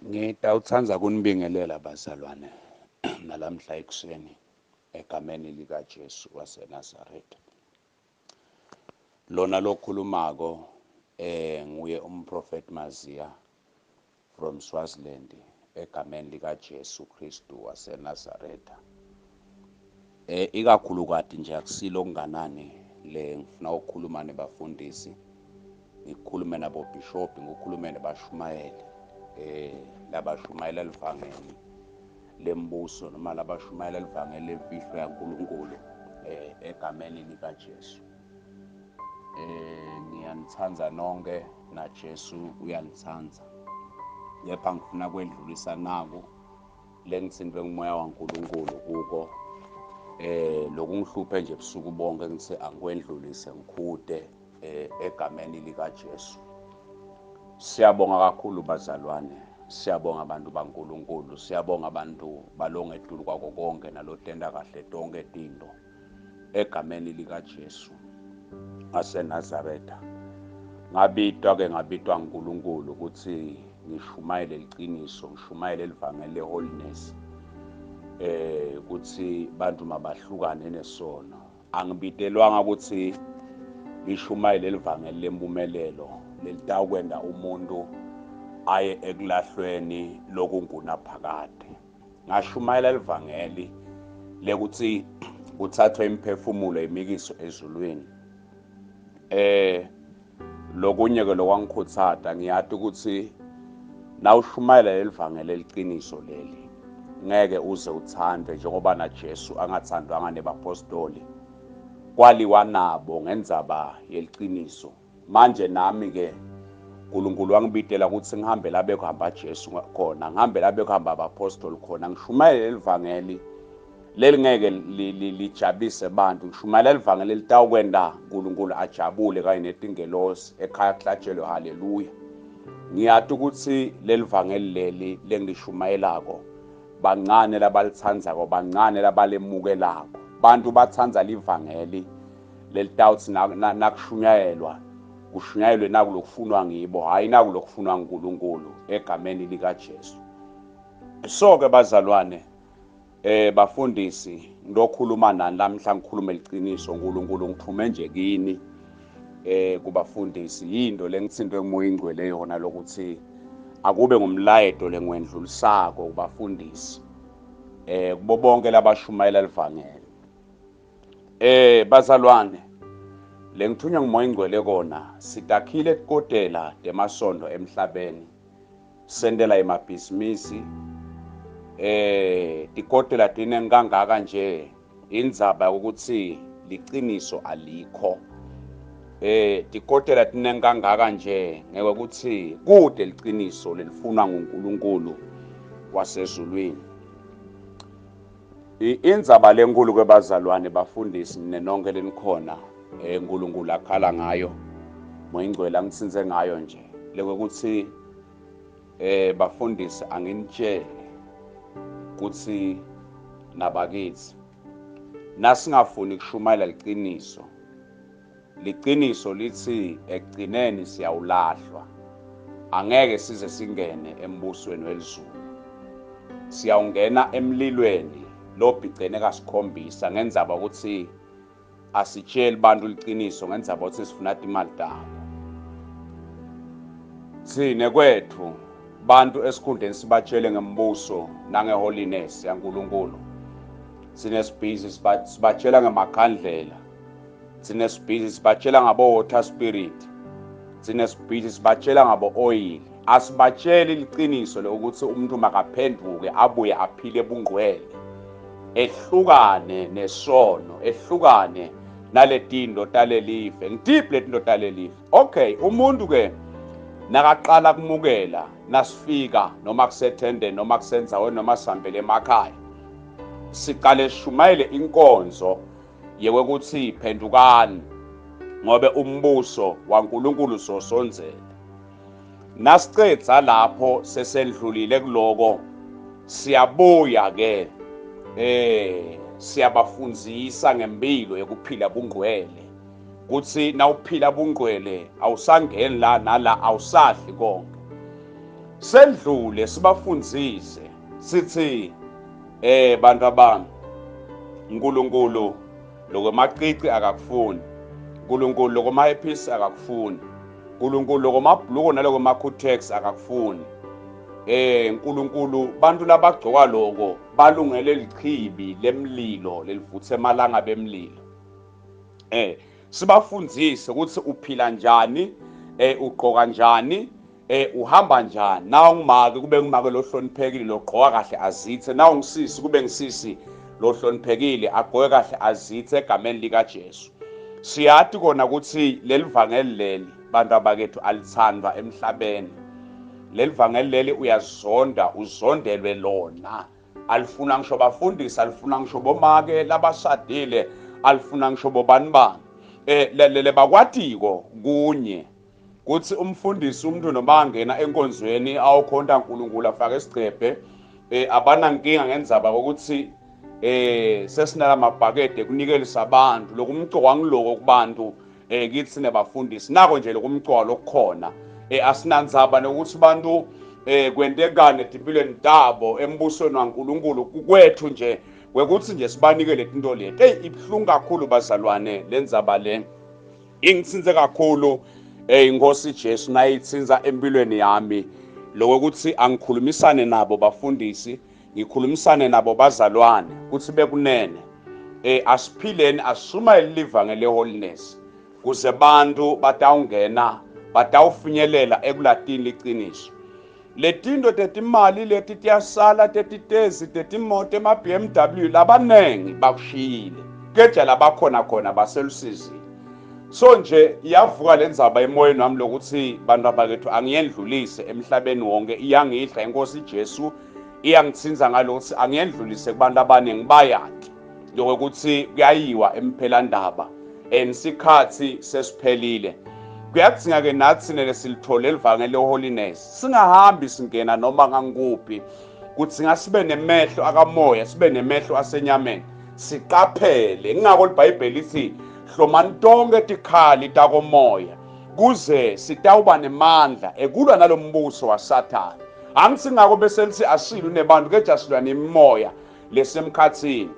Ngitawutsandza kunibingelela bazalwane nalamhla ekuseni egameni likaJesu waseNazaretha. Lona lokhulumako nguye umprofeti Maziya from Swaziland egameni likaJesu Kristu waseNazaretha. Ikakhulukati nje akusilo okunganani le ngifuna ukukhuluma nebafundisi, ngikhulume nabobhishobhi, ngikhulume nebashumayeli labashumayela livangeli lembuso noma labashumayela livangeli lemfihlo yaNkulunkulu egameni likaJesu. Ngiyanithanda nonke naJesu uyanithanda, kepha ngifuna kwendlulisa naku lengithintwe ngumoya waNkulunkulu kuko lokungihluphe nje ebusuku bonke, ngithi angikwendlulise ngikhude egameni likaJesu. Siyabonga kakhulu bazalwane, siyabonga abantu baNkulunkulu, siyabonga abantu balongedulu kwako konke nalotenda kahle tonke tinto egameni likaJesu waseNazaretha. Ngabitwa ke, ngabitwa uNkulunkulu ukuthi ngishumayele iqiniso, ngishumayele livangeli leholiness, ukuthi bantu mabahlukane nesono. Angibitelwanga ukuthi ngishumayele livangeli lempumelelo lelitawukwenda umuntu aye ekulahlweni lokungunaphakade. Ngashumayela livangeli lekuthi kuthathwe imiphefumulo imikiswe ezulwini. Lokunye ke lokwangikhuthaza, ngiyati ukuthi nawushumayela lelivangeli eliqiniso leli ngeke uze uthande njengoba na Jesu angathandwanga nebapostoli, kwaliwa nabo ngendzaba yeliqiniso. Manje nami ke uNkulunkulu wangibitela ukuthi ngihambe la bekuhamba Jesu khona, ngihambe la bekuhamba abapostoli khona, ngishumayele lelivangeli lelingeke lijabulise abantu, ngishumayela livangeli elitawukwenda uNkulunkulu ajabule kanye netingelosi ekhaya kuhlatshelwe haleluya. Ngiyati ukuthi lelivangeli leli lengishumayelako bancane labalitsandzako, bancane labalemukelako. Bantu batsandza livangeli lelitawutsi nakushunyayelwa kushunyayelwe naku lokufunwa ngibo, hhayi naku lokufunwa nguNkulunkulu egameni likaJesu. So ke bazalwane, bafundisi, ngilokhuluma nani lamhla, ngikhulume liqiniso. uNkulunkulu ngithume nje kini kubafundisi, yinto lengithintwe nguMoya Ingcwele yona lokuthi akube ngumlayeto lengwendlulisako kubafundisi kubo bonke labashumayela livangeli. Bazalwane, lengithunywa nguMoya Ingcwele kona, sidakhile tikotela temasondo emhlabeni, sendela emabhizinisi, tikotela tinengi kangaka nje, indzaba ukuthi liqiniso alikho. Tikotela tinengi kangaka nje ngekuthi kude liqiniso lelifunwa nguNkulunkulu wasezulwini. Indzaba lenkulu kwebazalwane bafundisi nenonke lenikhona uNkulunkulu akhala ngayo, Moya Ingcwele angitsinze ngayo nje lekwekuthi bafundisi anginitshele ukuthi nabakithi nasingafuni kushumayela liqiniso, liqiniso lithi ekugcineni siyawulahlwa, angeke size singene embusweni welizulu, siyawungena emlilweni lobhicene kasikhombisa ngendzaba ukuthi asitsheli bantu liqiniso, ngendzaba ukuthi sifuna imali tabo. Thine kwethu bantu esikhundleni sibatshele ngembuso nangeholiness yaNkulunkulu, sine sibhizi sibatshela ngemakhandlela, sine sibhizi sibatshela ngabo water spirit, sine sibhizi sibatshela ngabo oil. Asibatsheli liqiniso lokuthi umuntu makaphenduke abuye aphile bungcwele, ehlukane nesono, ehlukane naletindo talelive. Ngitiphi letindo talelive? Okay, umuntu ke nakaqala kumukela nasifika noma kusethende noma kusenzaweni noma sihambele emakhaya, siqale sishumayele inkonzo yekwekuthi phendukani ngobe umbuso waNkulunkulu sosondzele. Nasicedza lapho sesendlulile kuloko, siyabuya ke siyabafundzisa ngempilo yokuphila bungcwele, kuthi nawuphila bungcwele awusangeni la nala, awusadli konke. Sendlule sibafundzise sithi bantu abami, uNkulunkulu lokwemacici akakufuni, uNkulunkulu lokwemahephisi akakufuni, uNkulunkulu lokwemabhuluko nalokwemakutex akakufuni. uNkulunkulu bantu labagcoka loko balungele lichibi lemlilo lelivuthe emalanga bemlilo. Sibafundzise ukuthi uphila njani, ugqoka njani, uhamba njani. Nawu ngumake kube ngumake lohloniphekile logqoka kahle azithe, nawu ngisisi kube ngisisi lohloniphekile agqoke kahle azithe egameni lika Jesu. Siyati kona ukuthi lelivangeli leli bantu abakethu alithandwa emhlabeni. Lelivangeli leli uyazonda, uzondelwe lona. Alifuna ngisho bafundisi, alifuna ngisho bomake labashadile, alifuna ngisho bobani bani. Lele bakwatiko kunye kuthi umfundisi umuntu noma angena enkonzweni awukhonta uNkulunkulu afake isigcebhe, abanankinga ngendzaba ukuthi sesinala mabhakede kunikelisa abantu lokumcoka ngiloko kubantu kithi nebafundisi. Nako nje lokumcoka lokukhona, asinandzaba nokuthi bantu kwentekani etimpilweni tabo embusweni waNkulunkulu. Kwethu nje kwekuthi nje sibanike letinto leti. Hey, ibuhlungu kakhulu bazalwane lendzaba le, ingitsintse kakhulu. Inkosi Jesu nayitsintsa empilweni yami lokuthi angikhulumisane nabo bafundisi, ngikhulumisane nabo bazalwane kuthi bekunene asiphileni, asishumayele livangeli leholiness kuze bantu batawungena, batawufinyelela ekulatini liciniso. Letinto tetimali leti tiyasala, tetitezi, tetimoto, ema BMW labanengi bakushiyile, keja labakhona khona baselusizini. So nje iyavuka lendzaba emoyeni wami lokuthi bantu abakethu angiyendlulise emhlabeni wonke, iyangidla inkosi Jesu, iyangitsinza ngalokuthi angiyendlulise kubantu abaningi bayati lokuthi kuyayiwa emphelandaba and sikhathi sesiphelile. Kuyadzinga ke nathi nele silithole elivangeli leholiness, singahambi singena noma ngangikuphi. Kudzinga sibe nemehlo akamoya, sibe nemehlo asenyameni, siqaphele. Ingakho iBhayibheli lithi hlomani tonke tikhali takomoya kuze sitawuba nemandla ekulwa nalombuso waSathane. Angithi ngakho bese lithi asilwi nebantu keja silwa nemimoya lesemkhathini.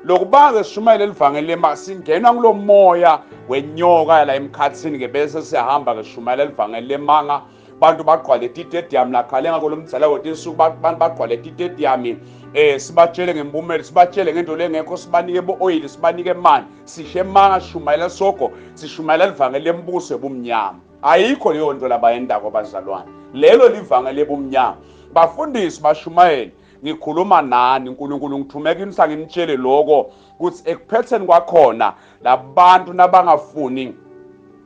Lokubake sishumayele livangeli lema singena kulomoya wenyoka la emkhathini ke bese siyahamba ke sishumayela livangeli lemanga. Bantu bagqwale titedium lakhale ngako lomdzala wetinsuku, bantu bagqwale titedium, sibatshele ngempumelo, sibatshele ngento lengekho, sibanike bo-oyili, sibanike imali, sishe emanga, sishumayela sogo, sishumayela livangeli lembuso ebumnyama. Ayikho leyo nto labayendako bazalwane, lelo livangeli ebumnyama. Bafundisi, bashumayeli, ngikhuluma nani, uNkulunkulu ngithume kini sanginitshele lokho kuthi ekuphetheni kwakhona labantu nabangafuni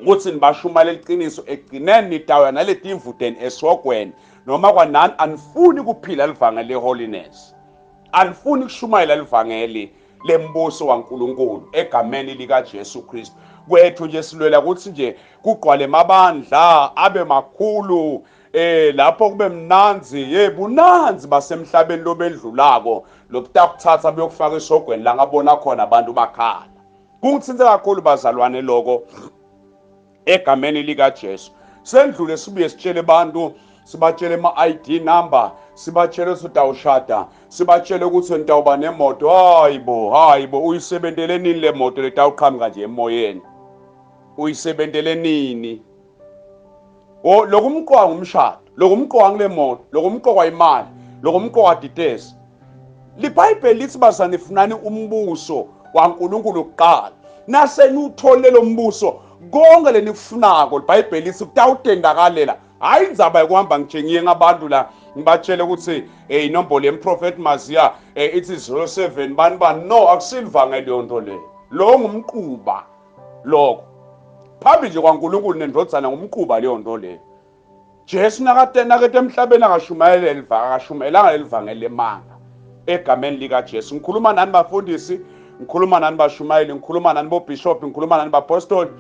ukuthi nibashumayele iqiniso, ekugcineni nitawuya naletimvu tenu esihogweni, noma kwanani anifuni kuphila livangeli leholiness, anifuni kushumayela livangeli lembuso waNkulunkulu egameni lika Jesu Kristu. Kwethu nje silwela ukuthi nje kugqwale amabandla abe makhulu, lapho kube mnanzi. Yebunanzi basemhlabeni lobedlulako lobutakuthatha buyokufaka esogweni la ngabona khona abantu bakhala. Kungitsintse kakhulu bazalwane lokho egameni lika Jesu. Sendlule sibuye sitshele abantu, sibatshele ama ID number, sibatshele ukuthi utawushada, sibatshele ukuthi nitawuba nemoto. Hayibo, hayibo, uyisebentele nini le moto letawuqhamuka nje emoyeni? Uyisebentele nini? O lokumqoka ngumshado, lokumqoka ngile moto, lokumqoka imali, lokumqoka details. LiBhayibheli lithi bazane funani umbuso waNkulunkulu kuqala. Naseniwutholile lo mbuso, konke lenikufunako liBhayibheli lithi kutawutendakalela. Hayi indzaba yokuhamba ngitshengiye ngabantu la ngibatshele ukuthi inombolo yemprofeti Maziya ithi 07 bani bani. No, akusilivangeli leyo nto leyo. Lo ngumquba lokho. Phambi nje kwaNkulunkulu nendvodzana ngumquba leyo nto leyo. Jesu nakete emhlabeni akashumayele akashumayelanga lelivangeli lemanga egameni lika Jesu. Ngikhuluma nani bafundisi, ngikhuluma nani bashumayeli, ngikhuluma nani bobishop, ngikhuluma nani bapostoli,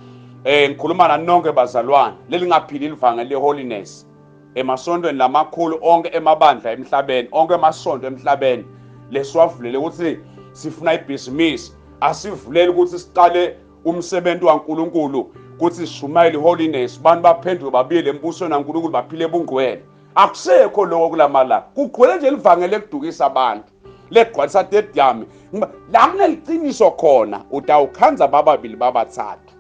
ngikhuluma nani nonke bazalwane lelingaphili livangeli leholiness emasontweni lamakhulu onke emabandla emhlabeni, onke emasonto emhlabeni lesiwavulele ukuthi sifuna ibhizinisi, asivulele ukuthi siqale umsebenzi waNkulunkulu kuthi sishumayele iholiness, bantu baphenduke babuyele embusweni waNkulunkulu baphile ebungcwele. Akusekho lokho kulamalanga, kugcwele nje livangeli lekudukisa abantu, legcwalisa tediyami. La kuneliciniso khona utawukhandza bababili babathathu,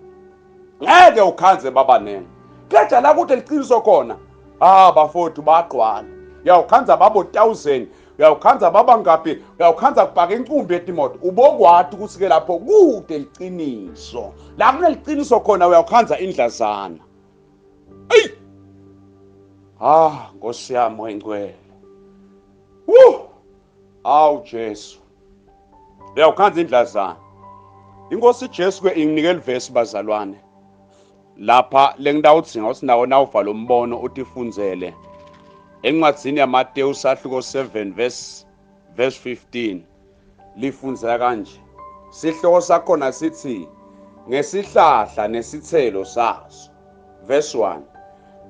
ngeke ukhandze babanengi. Kepha la kude liciniso khona, ah bafowethu bagcwala, uyawukhandza babo 1000, uyawukhandza babangaphi, uyawukhandza kubhaka incumbi yetimoto. Ubokwati ukuthi ke lapho kude liciniso. La kuneliciniso khona uyawukhandza indlazana. Eyi, ah Nkosi yami wengcwele, Woo! Awu Jesu, uyawukhandza indlazana. Inkosi Jesu ke inginike livesi bazalwane lapha lengitawudzinga ukuthi nawo nawuva lo mbono utifundzele encwadzini yaMateyu sahluko 7 verse 15. Lifundzeka kanje, sihloko sakhona sithi ngesihlahla nesithelo saso. Verse 1: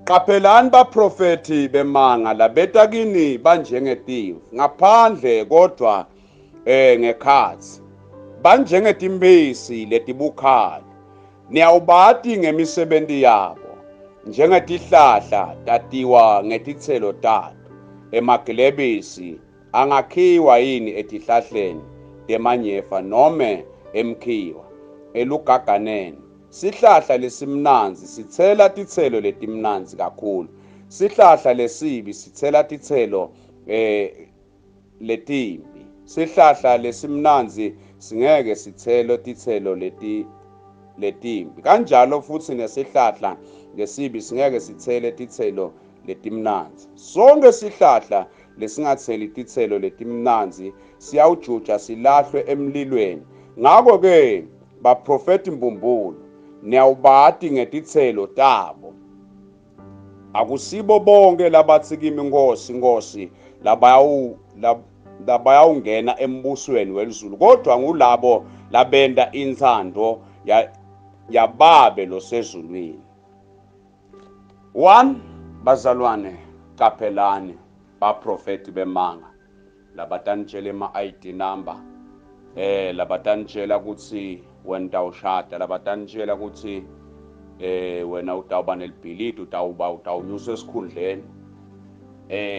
Qaphelani baprofethi bemanga labeta kini banjengetimvu ngaphandle, kodwa ngekhatsi banjengetimphisi letibukhali. Niyawubati ngemisebenti yabo. Njengetihlahla tatiwa ngetitselo tato. Emagilebisi angakhiwa yini etihlahleni temanyefa nome emkhiwa elugaganeni? Sihlahla lesimnandzi sitsela titselo letimnandzi kakhulu, sihlahla lesibi sitsela titselo letimbi. Sihlahla lesimnandzi singeke sitselo titselo letimbi, kanjalo futhi nesihlahla lesibi singeke sitsele titselo letimnandzi. Sonke sihlahla lesingatseli titselo letimnandzi siyawujuja silahlwe emlilweni. Ngako-ke baprofeti mbumbulu niyawubati ngetitselo tabo. Akusibo bonke labatsi kimi, Nkosi, Nkosi, labayawungena embusweni welizulu, kodwa ngulabo labenta intsandvo yaBabe losezulwini. 1 bazalwane, qaphelani baprofeti bemanga labatanitshela ema-ID number, labatanitshela ukuthi wena utawushada, labatanitshela ukuthi wena utawuba nelibhilidi, utawunyuswa esikhundleni.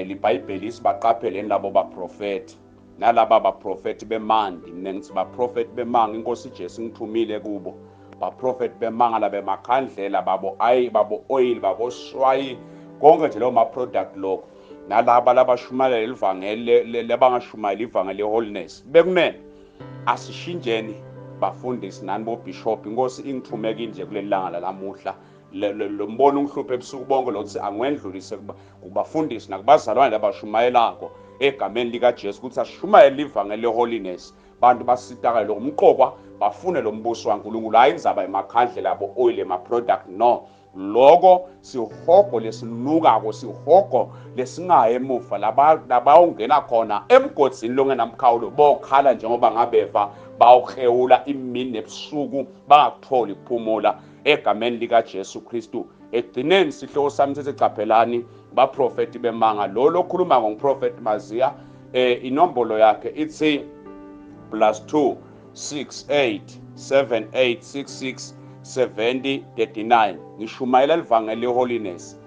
LiBhayibheli isibaqapheleni labo baprofeti nalaba baprofeti bemandi. Mina ngithi baprofeti bemanga, inkosi Jesu ngithumile kubo. Baprofeti bemanga labemakhandlela babo ayi babo oil babo swayi konke nje lawo ma product lokho, nalaba labashumayela lelivangeli labangashumayela ivangeli leholiness. Bekunene asishinjeni bafundisi nani bobishop. Inkosi ingithume kini nje kuleli langa lalamuhla. Lo mbono ungihluphe ebusuku bonke lokuthi angiwendlulise kubafundisi nakubazalwane labashumayelako egameni likaJesu, ukuthi asishumayele ivangeli leholiness, bantu basitakale lo mqokwa, bafune lo mbuso waNkulunkulu, hayi indzaba emakhandlela abo oil ema-product. No, loko sihogo lesinukako, sihogo lesingayi emuva, labayongena khona emgodzini longenamkhawulo, bokhala njengoba ngabeva bawuklewula imini nebusuku bangakutholi kuphumula egameni likaJesu Kristu. Ekugcineni sihloko sami sithi caphelani baprofeti bemanga. Lo lokhuluma ngomprofeti Maziya, inombolo yakhe ithi +2 68 78 66 70 39. Ngishumayela livangeli leholiness,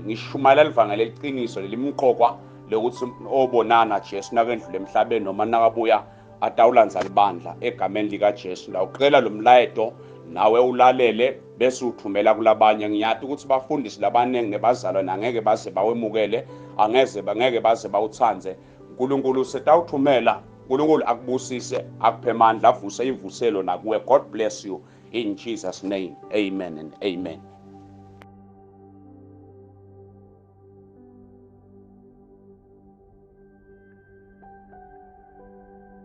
ngishumayela livangeli eliqiniso lelimqokwa lokuthi obonana Jesu nakendlula emhlabeni noma nakabuya atawulandza libandla egameni likaJesu. Ndawucela lo mlayeto nawe ulalele bese uthumela kulabanye. Ngiyati ukuthi bafundisi labaningi nebazalwane angeke baze bawemukele, angeze bangeke baze bawutsandze. uNkulunkulu setawuthumela. uNkulunkulu akubusise, akuphe amandla, avuse imvuselo nakuwe. God bless you in Jesus name. Amen and amen.